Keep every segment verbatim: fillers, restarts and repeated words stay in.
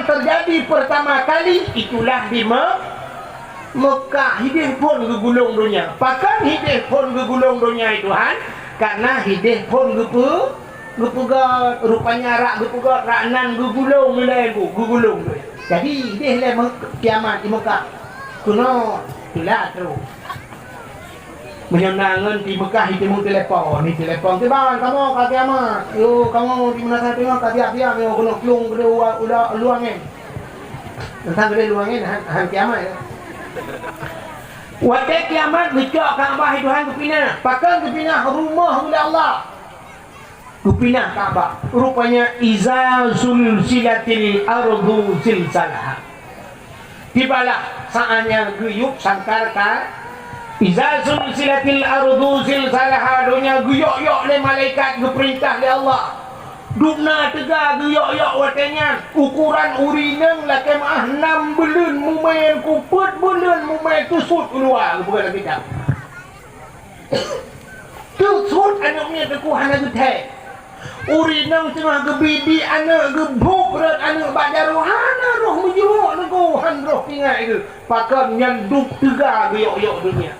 Teujadi peurtama kali itulah di Me-, Meukah. Hideh phon geugulong donya. Pakon hideh phon geugulong donya, Tuhan? Karena hideh phon geupeu-, geupeugöt. Rupanya rak geupeugöt, rak nan geugulong ilèe bu-, geugulong donya. Jadi hideh lé Me-, kiamat di Meukah. Keunoe teulat trôh. Meunyoe na ngon di Meukah, jiteumeung telepon, di telepon, "Kiban, kamoe ka kiamat. Yo, kamoe di meunasah teungoh ka siap-siap, yo, keuneuk plueng keudeh u, u, u luwa angén." Teuntang keudeh luwa angén, han, han kiamat, ya. Watèe kiamat, geucok Ka'bah Tuhan geupinah. Pakon geupinah? Rumoh ulèe Allah. Geupinah Ka'bah. Rupanya, "Iza zulzilatil ardu zilzalaha." Tibalah saatnya geuyub sangkar ka, "Iza zulzilatil ardu zilzalaha," donya geuyok-yok lé malaikat, geupeurintah lé Allah. Dubna teuga geuyok-yok watèe nyan, ukuran ureueng inong lakèe meu'ah nam buleuen mumè, ku peuet buleuen mumè, teusut u luwa, geupeugah lam kitab. Teusut aneuk miet teungku hana geuthèe. Ureueng inong teungoh geubiet-biet aneuk, geubôk rot aneuk bak jaroe, hana roh meujeuwok teungku, han roh pingai geuh. Pakon nyan dub teuga geuyok-yok donya.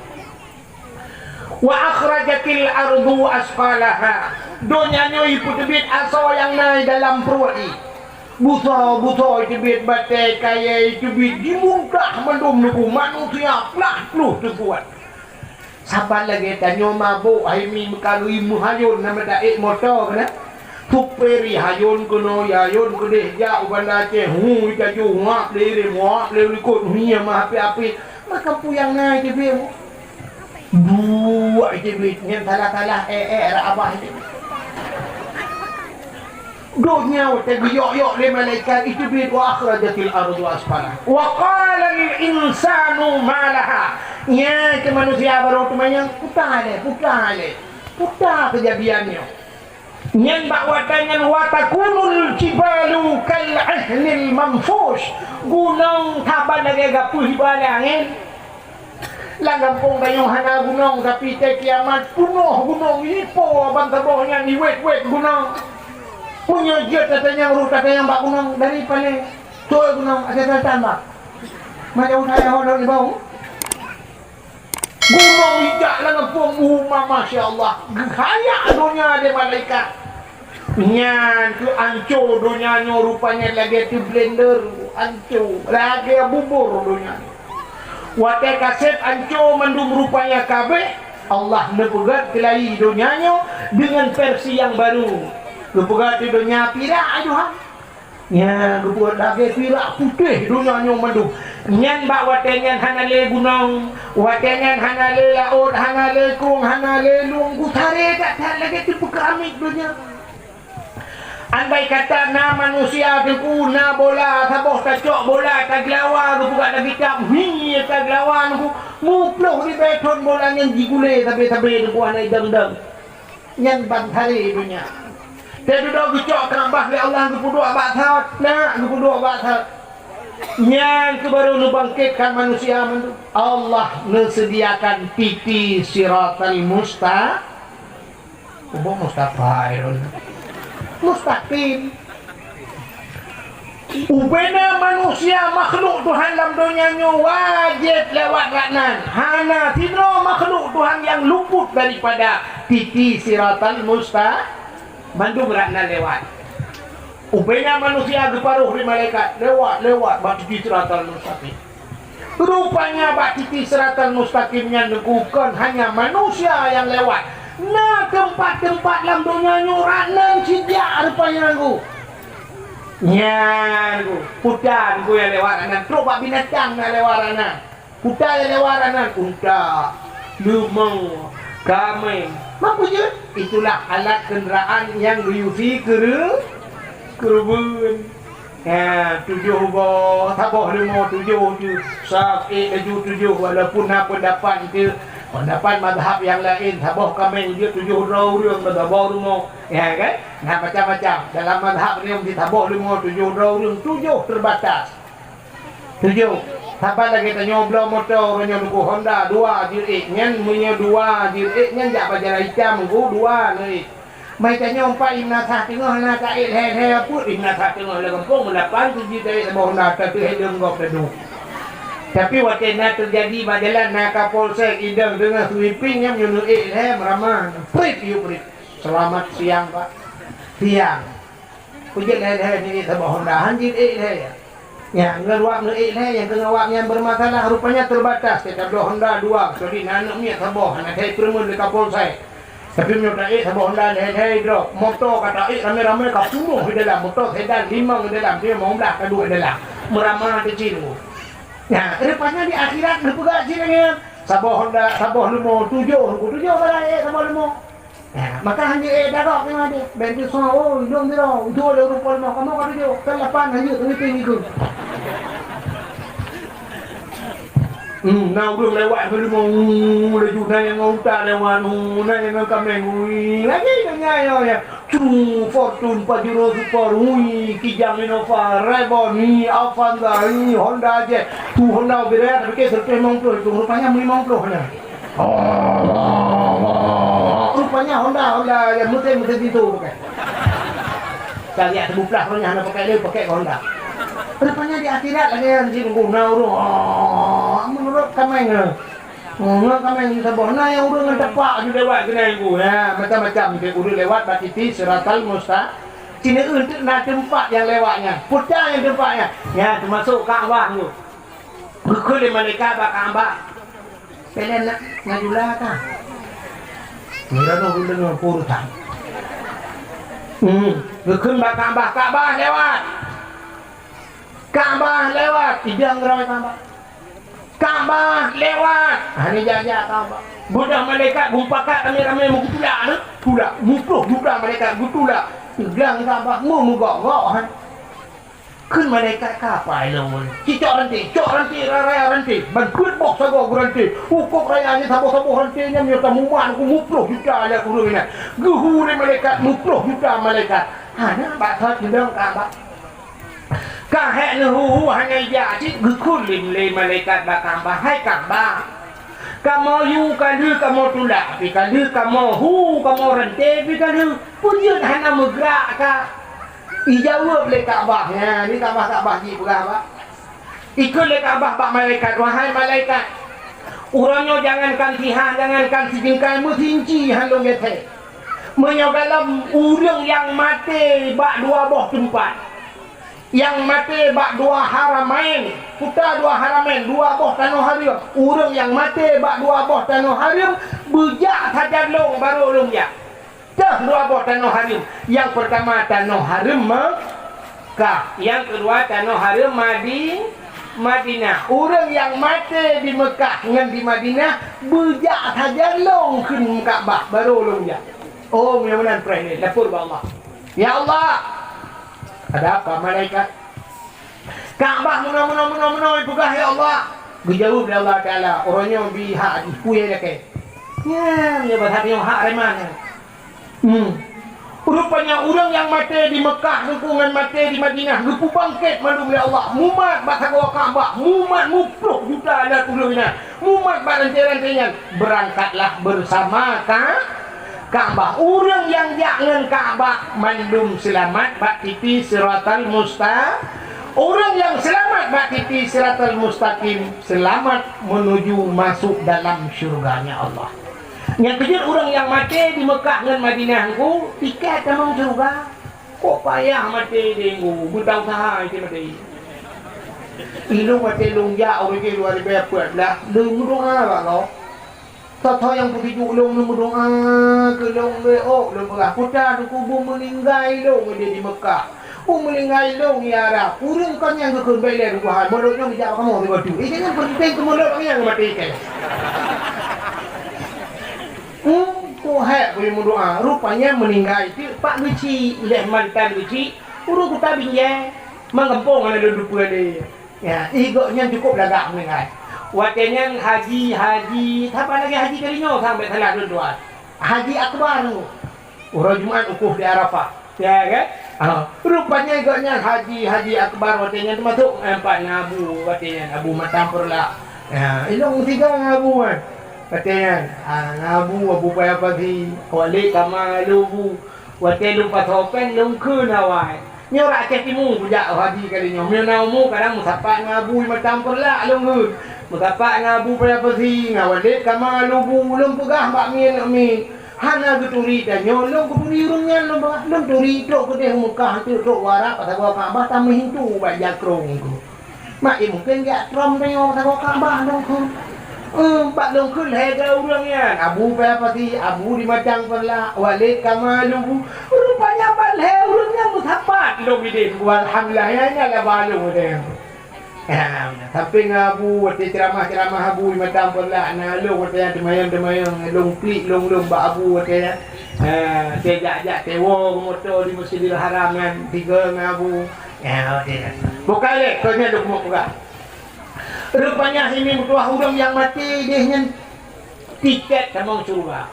"Wa akhrajatil ardu asqalaha." Donya nyoe ipeuteubiet asoe nyang na dalam pruet jih. Busoe-busoe iteubiet, batèe kayèe iteubiet, jimuntah mandum teungku, manusia plah ploh teungku. Saban lagèe tanyoe mabök, hai mi meukalui meuhayôn na meudaék moto keunan. Supir ihayôn keunoe, ihayôn keudeh, jak u Banda Aceh, hu, ijaju, huap lé irém, huap lé likot, hu, nyang meuhapé-hapé. Maka peue nyang na iteubiet. Buet iteubiet, nyan salah-salah, eh, eh, rak abah iteubiet. Donya watèe geuyok-yok lé malaikat iteubiet, "Wa akhrajatil ardu asqalaha. Wa qalal insanu ma laha." Nyan keuh manusia barô teumanyong, "Peue ta lé, peue ta lé, peue ta keujadian nyoe?" Nyan bak watèe nyan, "Wa takunul jibalu kal ihnil manfush." Gunong saban lagèe gapeuh iba lé angén. Lam gampông tanyoe hana gunong, tapi watèe kiamat peunoh gunong, ipo ban saboh nyan iwèt-wèt gunong. Meunyoe jeuet tatanyong, roh tatanyong bak gunong, dari pané? Soe gunong? Até Sultan, bah. Macam saya hodong di bawah. Gunong ijak lam gampông, uma, masya Allah. Geuhayak donya lé malaikat. Nyan keuh anco donya nyoe, rupanya lagèe teublender, anco, lagèe bubur donya nyoe. Watèe ka sép anco mandum rupanya kabéh, Allah neupeugöt keulayi donya nyoe deungon versi nyang barô. Geupeugöt di donya pirak, ai Tuhan. Nyan geupeugöt lagèe pirak putéh donya nyoe mandum. Nyan bak watèe nyan hana lé gunong, watèe nyan hana lé laôt, hana lé krueng, hana lé lueng, geutaré that-that lagèe teupeukeramik donya. Andai kata na manusia teungku, na bola, saboh tacok bola, tageulawa, geupeugah lam kitab, hi, tageulawa teungku, muploh ribèe thon bola nyan jigulé sabé-sabé teungku hana idong-dong. Nyan ban taré donya. Teududoe geucok Ka'bah lé Allah geupeuduek bak saat, na geupeuduek bak saat. Nyan keuh barô neubangkitkan manusia mandum. Allah neuseudiakan titi siratal musta-, Ubak Mustafa, ya Allah. Mustaqim. Ubena manusia makhluk Tuhan lam donya nyoe wajéb lewat rak nan. Hana sidroe makhluk Tuhan nyang luput daripada titi siratal musta-, mandum rak nan lewat. Ubena manusia geuparoh lé malaikat, lewat, lewat bak titi siratal mustaqim. Rupanya bak titi siratal mustaqim nyan teungku kon hanya manusia nyang lewat. Na teumpat-teumpat lam donya nyoe rak nan sijak rupanya teungku. Nyan teungku, peue ta teungku nyang lewat rak nan, trok bak binatang na lewat rak nan. Peue ta nyang lewat rak nan, unta, leumô, kaméng. Makujeuet, itulah alat kenderaan nyang geuyue sie keureu-, keureubeuen. Ha, tujoh boh, saboh leumô tujoh jeuet. Sab ék laju tujoh, walaupun na peundapat eunteuk, peundapat mazhab nyang laén, saboh kaméng jeuet tujoh droe ureueng, saboh leumô. Ya kan? Na macam-macam. Dalam mazhab nyoe di saboh leumô tujoh droe ureueng, tujoh terbatas. Tujoh. Saban lagèe tanyoe bloe moto, uroe nyoe teungku Honda dua jeuet ék. Nyan meunyoe dua jeuet ék, nyan jak bak jalan itam teungku dua lé. Mai tanyoe empat imeunasah teungoh na ka ék lhèe-lhèe peuet imeunasah teungoh lam gampông, meulapan tujoh taék saboh honda ka teuh lom gob tadu. Tapi watèe na teujadi bak jalan na kapolsek idong deungon sweeping nyan meunyoe ék lhèe meurama. Prit yue prit. Selamat siang, Pak. Siang. Peujeuet lhèe-lhèe nyoe saboh honda han jeuet ék lhèe. Nyan, ngon wak neuék lhèe nyang keu ngon wak nyan bermasalah, rupanya terbatas, teutabloe honda dua, kecuali na aneuk miet saboh, hana that peureumeun lé kapolsek. Tapi meunyoe taék saboh honda lhèe-lhèe droe, moto ka taék ramé-ramé ka peunoh di dalam, moto sedan limong di dalam, dia lima belas ka duek di dalam. Meurama teucin. Nyan, rupanya di akhirat geupeugah cit lagèe nyan. Saboh honda, saboh leumo tujoh, tujoh bala ék saboh leumo. Nah, maka hana ék dagok nyoe deh. Ben tu soe, oh, lôn sidroe, dua lé ureueng po leumo, kamoe ka tujoh, ka lapan hana seumiting ikeu. Hmm, na ureueng lewat keu leumo, uh, laju na nyang ngon unta lewat, uh, na nyang ngon kaméng, ui, lagi ka nyan, ya, ya. Cu, Fortuner, Pajero Sport, ui, Kijang Innova, Reborn, ui, Avanza, ui, Honda Jazz. Tu Honda bira, tapi ke seratus lima puluh, itu rupanya lima puluh hanya. Rupanya Honda, Honda nyang meusén, meusén pintu pakai. Ka lihat teubeuplah roh nyan hana pakai lé, pakai Honda. Rupanya di akhirat lagèe nyan jih nunggu na ureueng. Oh, menurut kaméng, eh. Oh, ngon kaméng saboh. Na nyang ureueng ngon tapak ju lewat keunan nunggu. Ya, macam-macam. Dia ureueng lewat bak titi siratal musta-, cina eunteuk na teumpat nyang lewat nyan. Puta nyang teumpat nyan. Ya, teumasuk Ka'bah nyoe. Geukheun lé malaikat bak Ka'bah. Pelen na, na jula ka. Ngira nyoe ulôn deungoe peurusan. Hmm, geukheun bak Ka'bah, Ka'bah lewat. Ka'bah lewat, idang geurangkai Ka'bah. Ka'bah lewat. Ha, ni jak-jak Ka'bah. Beudôh malaikat geupakat ramé-ramé meugutulak, eh? Tulak, muploh juta malaikat geutulak. Idang Ka'bah, meu-, meugok-gok, ha. Kheun malaikat, "Kapa ilôn?" "Cicok ranté, cok ranté, raya ranté. Ban peuet boh sagoe geuranté. Ukôb raya nyan saboh-saboh ranté nyan meunyoe tamumat ku muploh juta lé ureueng nyan." Geuhu lé malaikat muploh juta malaikat. Hana bak thot geudong Ka'bah. Ka hék neuhu-hu hana ijak cit geukheun lé, lé malaikat bak Ka'bah, "Hai Ka'bah, kamoe yue ka lheueh kamoe tulak, pi ka lheueh kamoe hu, kamoe ranté pi ka lheueh. Peue jeuet hana meugrak ka?" Ijaweueb lé Ka'bah, nyan, ni Ka'bah, Ka'bah jipeugah bak. Ikheun lé Ka'bah bak malaikat, "Wahai malaikat, uroe nyoe jangankan sihah, jangankan sijeungkai meusinci han lôn gét. Meunyoe galom ureueng nyang maté bak dua boh teumpat, nyang maté bak dua haramain, peue dua haramain, dua boh tanoh hareuem, ureueng nyang maté bak dua boh tanoh hareuem, beujak sajan lôn barô lôn jak." Teuh dua boh tanoh hareuem. Nyang peurtama tanoh hareuem Meukah, nyang keudua tanoh hareuem Madi-, Madinah. Ureueng nyang maté di Meukah ngon di Madinah beujak sajan lôn kheun Ka'bah, barô lôn jak. Oh, meunyoe meunan preh lé, lapor bak Allah. "Ya Allah, ada apa malaikat?" "Ka'bah meunoe, meunoe, meunoe, meunoe ipeugah, ya Allah." Geujaweueb lé Allah Taala, "Uroe nyoe bi hak peue lakèe." Nyan, nyoe bahasa nyoe hak reman nyan. Hmm. Rupanya ureueng nyang maté di Meukah, teungku, ngon maté di Madinah, geupeubangkét mandum lé Allah. Mumat bak sagoe Ka'bah, mumat muploh juta aneuk ureueng nyan. Mumat bak ranté-ranté nyan, beurangkatlah beusama ka-, Ka'bah. Ureueng nyang jak ngon Ka'bah mandum seulamat bak titi Siratal Musta-, ureueng nyang seulamat bak titi Siratal Mustaqim seulamat meunuju masôk dalam syurga-Nya Allah. Nyang keujeuet ureueng nyang maté di Meukah ngon Madinah nyan, tiket tamong syurga. Kok payah maté deh, beutausaha ite maté. Ilôn watèe lôn jak u reuji dua ribèe peuet blah, lôn meudoa bak gob. Soe-soe nyang peusijuek lôn, lôn meudoa keu lôn lé ôk lôn peugah, "Putra, Teungku, bu meuninggai lôn di Meukah, bu meuninggai lôn di Arab." Ureueng kon nyang geukheun, "Bèk lé, Teungku, hai, mulod nyoe geujak bak kamoe sigoe teuk." Ite nyan peunteng keu mulod awaknyan maté kèe. Hmm, kok hék beu meudoa. Rupanya meuninggai teuk pak geuchik, lheuh mantan geuchik, ureueng kuta binjai. Mang gampông hana lôn teupeue lé. Ya, i gobnyan cukôp lagak meuninggai. Watèe nyan haji, haji, sapa lagèe haji kali nyoe, sang bèk salah lôn tuan. Haji Akbar tu. Uroe Jumat wukuf di Arafah. Ya kan? Ha. Rupanya gobnyan haji, haji akbar watèe nyan teumasuk, eh, empat ngon Abu watèe nyan, Abu Matam Peureulak. Ya, ilôn meusigoe ngon Abu kan. Watèe nyan, ha, ngon Abu, Abu Paya Pasi, Walid Kamal Alu Abu. Watèe lôn pasoe péng lôn kheun awai. Nyoe rot Aceh Timu kujak haji kali nyoe. Meunyoe na umu kadang meusapat ngon Abu Imatang Peureulak lôn kheun. Meusapat ngon Abu Paya Pasi, ngon Walid Kamal Lubu, lôn peugah bak mi aneuk mi. Hana geuturi tanyoe, lôn geuturi ureueng nyan lôn peugah. Lôn turi trok keudeh u Meukah, trok u Arab, pasagoe Ka'bah, tameuhintu bak jakrong keuh. Mak, eh, mungken jak trom tanyoe sagoe Ka'bah lôn kheun. Eh, bak lôn kheun lhèe droe ureueng nyan, Abu Paya Pasi, Abu Imatang Peureulak, Walid Kamal Lubu. Rupanya bak lhèe ureueng nyan meusapat lôn idéh. Alhamdulillah, nyan, nyan laba lôn idéh. Ha, sampéng Abu, watèe ceuramah-ceuramah Abu Imatang Peureulak, na lôn watèe nyan teumayang-teumayang, lôn klik lôn-lôn bak Abu watèe nyan. Ha, watèe jak-jak teuwoe moto di Masjidil Haram nyan, tiga ngon Abu. Ya, oke. Bukai lé, keu nyan lôn keuneuk peugah. Rupanya ini meutuah ureueng nyang maté idéh nyan tiket tamong syeuruga.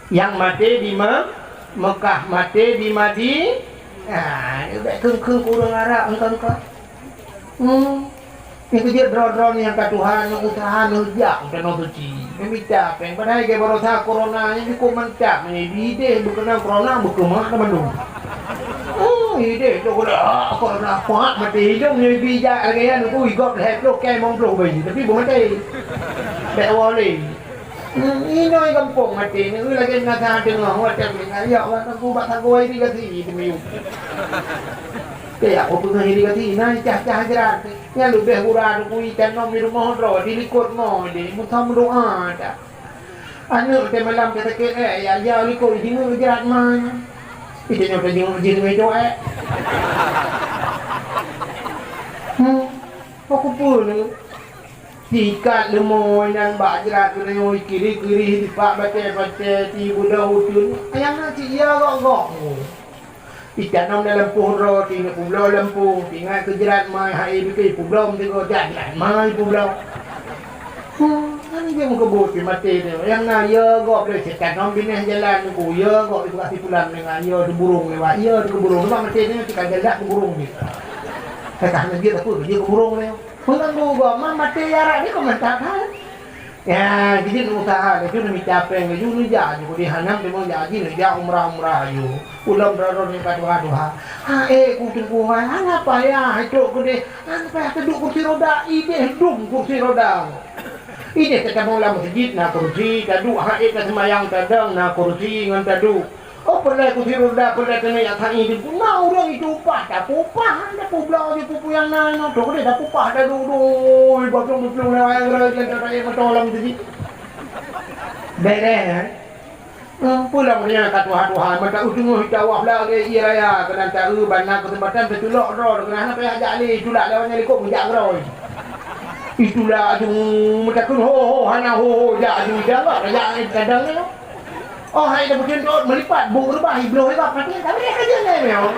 Nyang maté di Me-, Mekah, maté di Madi-, ah, bèk kheun-kheun keu ureueng Arab engka-engka. Hmm. Nyan keuh jeuet droe-droe nyang ka tuha, nyang usaha, nyang jak u Tanoh Suci. Nyang mita péng. Padahai lagèe baroesa corona nyan cukôp mantap. Nyan idéh beukeunong corona, beukeumah teuma mandum. Oh, idéh tu keuneuk, ah, corona kuat maté hidông, nyan bijak lagèe nyan, ui, gob lhèe ploh, kèe limong ploh bayi, tapi beumaté. Bèk woe lé. Hmm, inoe gampông maté ni, lagèe na saha teungoh, watèe meuingat, ya Allah, aku bak sagoe irigasi teumiyueb. Kaya aku peugah irigasi, na cah-cah jrat. Nyan leubeh gura teukui tanom di rumoh droe, di likot mo deh, meusa meudoa dak. Aneuk teuh malam teuh sakét, eh, ya, ya, likot jingeuk jrat ma nyan. Ita nyoe teuh jingeuk jih teumiyueb, eh. Hmm, aku pun. Sikat leumo nyan bak jrat geutanyoe, kirih-kirih dipak batèe-batèe, ti beudoh uteuen. Nyang na cit ya gok-gok. Itanom dalam poh droe, ti neuk peubloe lam poh, ti ngat keu jrat mai, hai bike peubloe meusigoe, jak jrat mai peubloe. Hmm, nyan jeuet meukeubut pi maté nyoe. Nyang na ya gok lé, sitanom binéh jalan nunggu, ya gok dipeugah sipulan deungon, ya teuburong lewat, ya teuburong lewat maté nyoe, tika galak teuburong jih. Ka hana jeuet apa, jeuet teuburong lé. Meungganggu gob, ma maté jarak ni kok mantap that. Ya, jadi neusaha laju, neumita péng laju, neujak laju. Di Hanam teuma jak haji, neujak umrah-umrah laju. Ulôn droe-droe nyoe ka tuha-tuha. Ha, eh, ku teungku hai, hana payah, hai trok keudeh. Hana payah teuduek kursi roda, ideh dum kursi roda. Ideh teutamong lam meuseujid na kursi, taduek, ha, eh, taseumayang tadong na kursi ngon taduek. Oh, peureulèe kursi roda, peureulèe keuneuk jak sa'i di, na ureueng itu upah, tapeupah, tapeubloe di peue-peue nyang na inoe, trok deh tapeupah, taduek-duek, bak plueng-plueng lewat nyang raya, nyang raya moto lam tadi. Beres, kan? Hmm, pulang dia ka tuha-tuha, mata ujung ita wah lagi ie raya, keunan ta eu, ban na keuseumpatan teuculok droe, keunan hana payah jak lé, tulak lewat nyang likot, jak keudroe. Itulak aju, meutakheun, "Ho, ho, hana ho, ho, jak aju, jak, jak, jak, kadang ni." Oh, hai dah beutôi dot meulipat, buk reubah, ibloh ibak, mati, tapi dia kerja ni, memang.